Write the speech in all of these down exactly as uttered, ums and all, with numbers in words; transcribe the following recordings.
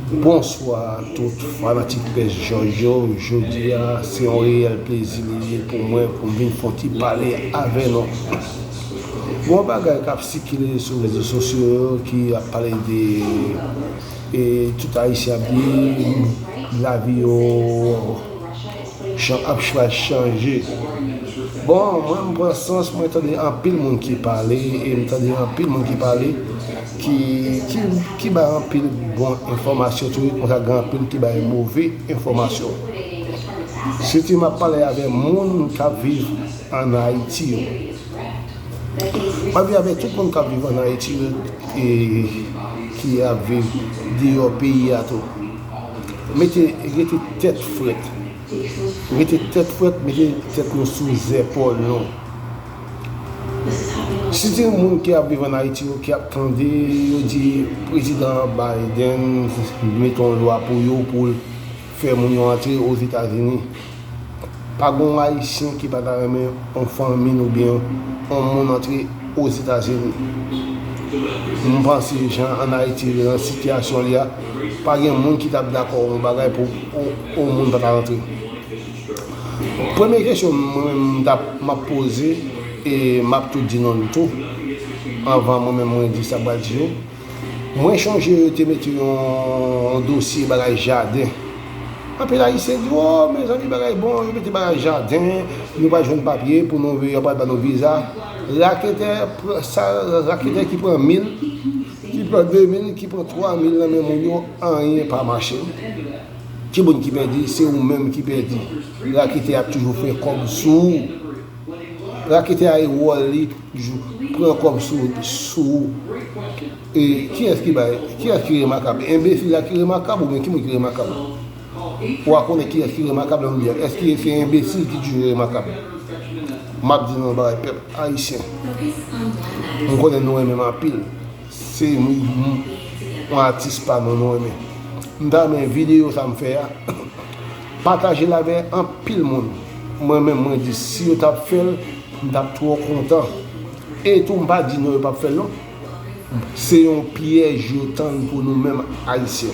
Bonswa tout fanatik Pès Jòj yo. Jodi a, se yon reyèl plezi li ye pou mwen pou m vin fè yon ti pale avè nou. Gon bagay k ap sikile sou rezo sosyo yo ki ap pale de, e, tout Ayisyen ap di lavi yo chan ap ch- chanje. Bon, mwen m pran sans, mwen tande anpil moun ki pale, e m tande anpil moun ki pale, ki, ki, ki bay anpil bon enfòmasyon tou, konsa gen anpil ki bay move enfòmasyon. Siti m ap pale avè moun k ap viv ann Ayiti yo. M ap viv avèk tout moun k ap viv ann Ayiti yo, e ki ap viv deyò peyi a tou. Mete, rete tèt frèt. Rete tèt frèt, mete tèt nou sou zèpòl nou. Si gen moun ki ap viv ann Ayiti yo, ki ap tande yo di Prezidan Biden mete yon lwa pou yo, pou l fè moun yo antre Ozetazini. Pa gen yon Ayisyen ki pa ta renmen yon fanmi n oubyen yon moun antre Ozetazini. M panse jan ann Ayiti ye nan sitiyasyon li a, pa gen moun ki t ap dakò yon bagay pou yon, yon moun pa ta rantre. Premye kesyon mwen menm m t ap, m ap poze, e m ap tou di non l tou, anvan mwen menm mwen di sa m pral di yo. Mwen chonje yo te mete yon dosye bagay jaden. Anpil Ayisyen di, "O, mezanmi, bagay bon, yo mete bagay jaden, nou pral jwenn papye pou nou, yo pral ban nou viza." Raketè, pran- sa, raketè ki pran mil, ki pran de mil, ki pran twa mil nan men moun yo, anyen pa mache. Ki moun ki pèdi? Se ou menm ki pèdi. Raketè ap toujou fè kòb sou ou. Raketè a e wòl li, toujou pran kòb sou, sou ou. E kiyès ki bay, kiyès ki remakab? Enbesil la ki remakab oubyen ki moun ki remakab? Ou a konnen kiyès ki remakab nan milye a. Èske se enbesil ki toujou remakab? M ap di nou yon bagay, pèp ayisyen. M konnen nou renmen m anpil. Se m, m, yon atis pa nou nou renmen. M ta renmen videyo sa m fè a, pataje l avè anpil moun. Mwen menm, mwen di, si yo t ap fè l, m t ap twò kontan. E tou, m pa di non, yo p ap fè l non. Se yon pyèj yo tann pou nou menm Ayisyen.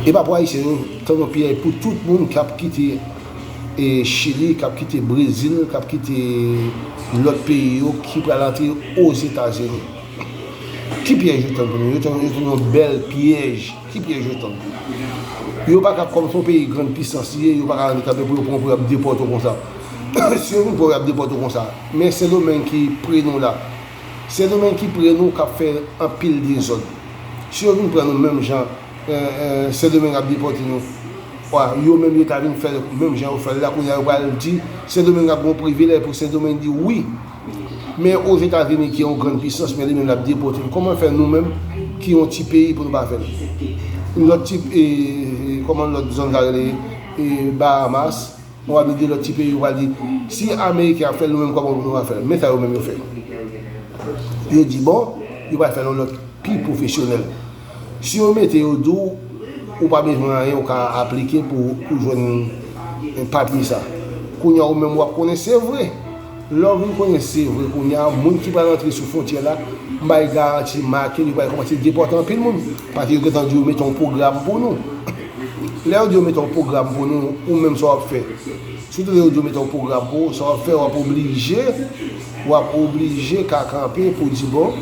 E pa pou Ayisyen, yo tann yon pyèj pou tout moun k ap kite, e, Chili, k ap kite Brezil, k ap kite lòt peyi yo, ki pral antre Ozetazini. Ki pyèj yo tann pou nou? Yo tann, yo tann yon bèl pyèj. Ki pyèj yo tann? Yo pa ka, kòm se yon peyi grann pisans li ye, yo pa ka rete kanpe pou yo pran w pou y ap depòte w konsa. Si yo vin pran w, y ap depòte w konsa. Men Sendomeng ki pre nou la. Sendomeng ki pre nou, k ap fè anpil dezòd. Si yo vin pran nou menm jan, e, e, Sendomeng ap depòte nou, wa, yo menm yo ta vin fè l menm jan yo fè l la, kounye a yo pral di Sendomeng ap gen yon privilèj pou Sendomeng di wi. Men Ozetazini ki yon grann pisans, men li menm l ap depòte nou. Kòman fè nou menm ki yon ti peyi pou nou pa fè l? Lòt ti, e, e, kòman lòt zòn sa rele, e, Bahamas, w ap di lòt ti peyi, yo pral di, si Ameriken ap fè l, nou menm kòman pou nou pa fè l? Men sa yo menm yo fè. Yo di bon, yo pral fè l yon lòt pi pwofesyonèl. Si yo mete yo di w, ou pa bezwen anyen, ou ka aplike pou, pou jwenn papye sa. Kounye a ou menm w ap konnen se vre. Lè w vin konnen se vre, kounye a moun ki pral antre sou fwontyè la, m bay garanti make, yo pral kòmanse depòte anpil moun. Paske yo gentan di yo mete yon pwogram pou nou. Lè yo di yo mete yon pwogram pou nou, ou menm sa w ap fè? Sitou lè yo di yo mete yon pwogram pou ou, sa w ap fè, w ap oblije, w ap oblije ka kanpe pou di bon,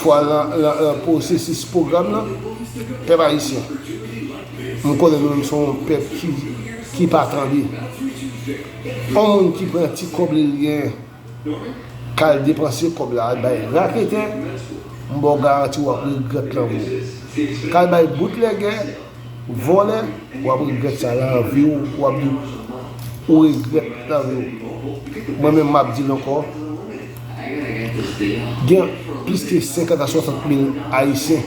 fwa nan, nan, nan pwosesis pwogram nan, pèp ayisyen. M konnen nou menm se yon pèp ki, ki pa tande. Yon moun ki pran ti kòb li genyen, k al depanse kòb la, al bay raketè, m ba w garanti w ap regrèt lanmou. K al bay boutlègè, vòlè, w ap regrèt sa nan vi w, w ap di ou regrèt nan vi w. Mwen menm m ap di l ankò, gen plis ke senkant a swasant mil Ayisyen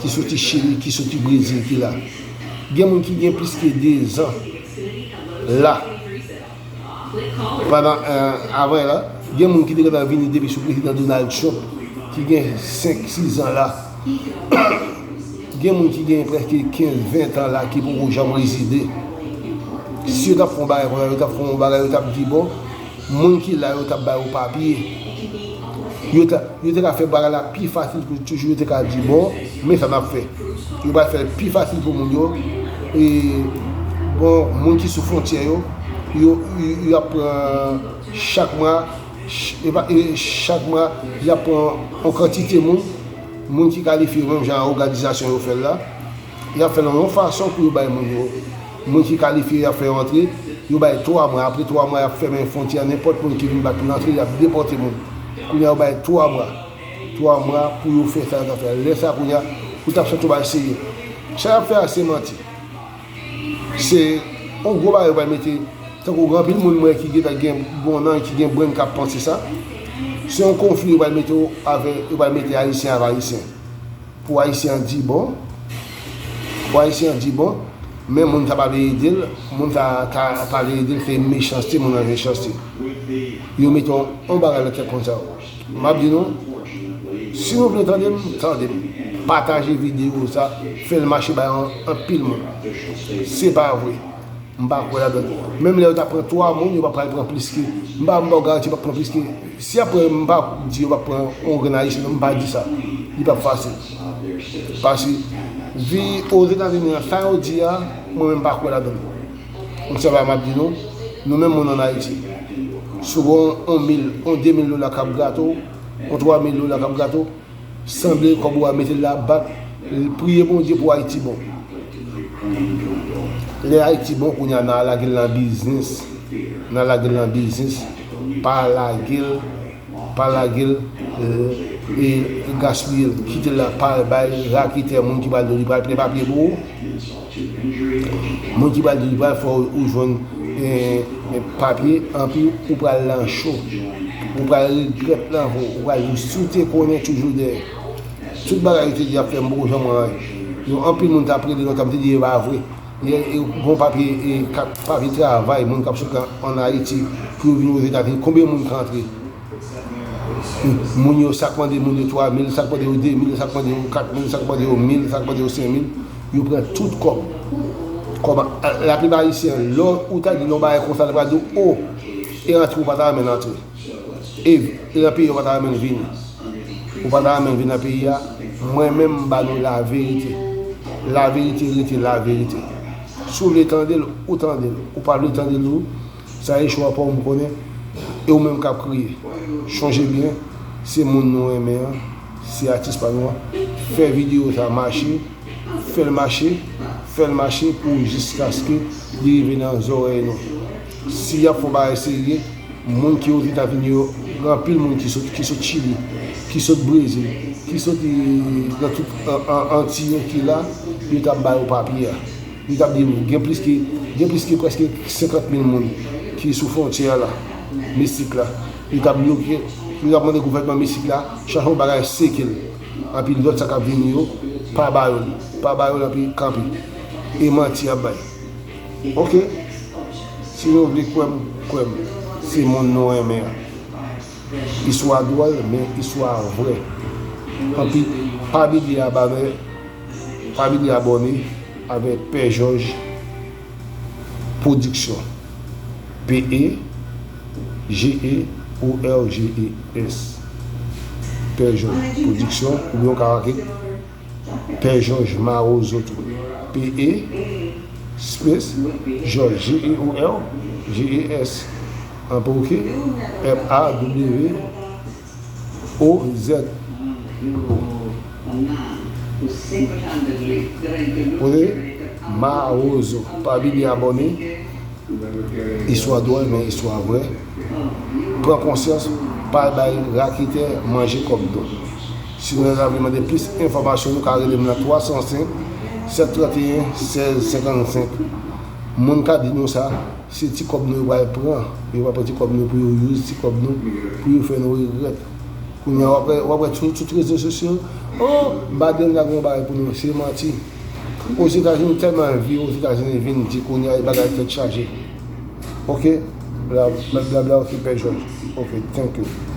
ki soti Chili, ki soti Brezil, ki la. Gen moun ki gen plis ke dezan la. Pandan, eh, avan la, gen moun ki te gentan vini depi sou prezidan Donald Trump, ki gen senk, sis zan la. Gen moun ki gen prèske kenz, ven tan la, ki poko janm rezide. Si yo t ap fè yon bagay konsa, yo t ap fè yon bagay, yo t ap di, bon, moun ki la yo t ap ba yo papye. Yo te, yo te ka fè bagay la pi fasil pou toujou, yo te ka di, bon, men sa n ap fè. Yo pral fè l pi fasil pou moun yo. E, bon, moun ki sou fwontyè yo, yo, yo, y ap pran chak mwa, ch- e pa- e chak mwa, y ap pran yon kantite moun, moun ki kalifye menm jan a òganizasyon yo fè l la. Y ap fè l nan yon fason pou yo bay moun yo. Moun ki kalifye, y ap fè yo antre, yo bay twa mwa. Apre twa mwa, y ap fèmen fwontyè a, nenpòt moun ki vin bat pou l antre, y ap depòte moun. Kounye a, yo bay twa mwa. Twa mwa pou yo fè sa yo ta fè. Lè sa, kounye a, ou t ap santi w bay serye. Sa y ap fè a, se manti. Se yon gwo bagay yo pral mete, tankou gen anpil moun mwen ki gentan gen bon nan, ki gen brenn k ap panse sa. Se yon konfli yo pral mete w avè, yo pral mete Ayisyen avè Ayisyen. Pou Ayisyen an di bon, pou Ayisyen an di bon, men moun sa pa vle ede l, moun sa ta pa vle ede l, se mechanste, moun nan mechanste. Yo mete yon, yon bagay nan tèt moun sa yo. M ap di nou, si nou vle tande m, tande m. Pataje videyo sa, fè l mache bay an, anpil moun. Se pa vre. M pa kwè ladan l. Menm lè yo ta pran twa moun, yo pa pral pran plis ke, m pa, m ba w garanti yo p ap pran plis ke, si y ap pran, m pa di yo p ap pran yon grenn Ayisyen, non, m pa di sa. Li p ap fasil. Paske, vi Ozetazini an, sa yo di a, mwen menm m pa kwè ladan l. Yon sèl bagay m ap di nou, nou menm moun ann Ayiti, si w gen yon mil, yon de mil dola k ap grate w, yon twa mil dola k ap grate w, sanble kòb ou a mete l la, bat, priye Bondye pou Ayiti bon. Lè Ayiti bon, kounye a n a lage l nan biznis. N a lage l nan biznis. Pa lage l, pa lage l, e, e gaspiye l. Kite l la, pa bay raketè, moun ki pral di w li pral plen papye pou ou. Moun ki pral di li pral fè w, ou jwenn, e, e, papye, anpi ou pral nan cho. Ou pral regrèt nan vo, ou pral di si w te konnen toujou dèyè. Tout bagay yo te di y ap fè, m poko janm wè anyen. Yo, anpil moun t ap rele lontan, m te di e pa vre. Yè, e, gon papye, e, kat papye travay, moun k ap sot an, ann Ayiti, pou yo vin Ozetazini, konbyen moun k antre? Moun yo, sa k mande moun yo twa mil, sa k mande yo de mil, sa k mande yo kat mil, sa k mande yo mil, sa k mande yo senk mil, yo pran tout kòb. Kòb, laplipa ayisyen, lè ou ta di l yon bagay konsa, l pral di w, o, e antre ou pa ta renmen l antre. E, e nan peyi ou pa ta renmen l vini. Ou pa ta renmen l vini nan peyi a, mwen menm m ba nou laverite. Laverite rete laverite. Si w vle tande l, ou tande l. Ou pa vle tande l, ou Sa e chwa pa w, m konnen. E ou menm k ap kriye. Chonje byen, se moun nou renmen an, se atis pa nou an. Fè videyo sa mache, fè l mache, fè l mache pou jiskaske li rive nan zòrèy nou. Si y ap fè yon bagay serye, moun ki Ozetazini yo, gen anpil moun ki sot, ki sot Chili, ki sot Brezil, ki sot, e, nan tout, an, an, Antiy yo ki la, yo t ap ba yo papye a. Li t ap di m, gen plis ke, gen plis ke prèske senkant mil moun ki sou fwontyè a la, Meksik la. Li t ap bloke, li t ap mande gouvènman Meksik la chache yon bagay seke l. Anpi lòt sa k ap vini yo, pa ba yo l. Pa ba yo l, anpi kanpe. E manti y ap bay. Oke? Si nou vle kwè m, kwè m. Se moun nou renmen an. Istwa dwòl, men istwa vrè. Anpi, pa bliye abòne, pa bliye abòne avèk Pè Jòj Pwodiksyon. P E G E O R G E S. Pè Jòj Pwodiksyon, oubyen w ka make Pè Jòj Mawozo tou. P E space Jòj, J E O R, J E S, an pa oke, M A W O Z. Oke? Mawozo. Pa bliye abòne. Istwa dwòl, men istwa vrè. Pran konsyans, pa bay raketè manje kòb nou. Si nou ta vle mande plis enfòmasyon, nou ka rele m nan twa san senk, sèt trant e en, sèz senkannsenk. Moun ka di nou sa, se ti kòb nou yo pral pran. Yo pral pran ti kòb nou pou yo use ti kòb nou, pou yo fè nou regrèt. Kounye a, w ap wè, w ap wè sou tout rezo sosyo, o, Biden la gen yon bagay pou nou, se manti. Ozetazini tèlman vye, Ozetazini vin di kounye a, e bagay tèt chaje. Oke? Bla, bla, bla, bla, oke, Pè Jòj. Oke, thank you.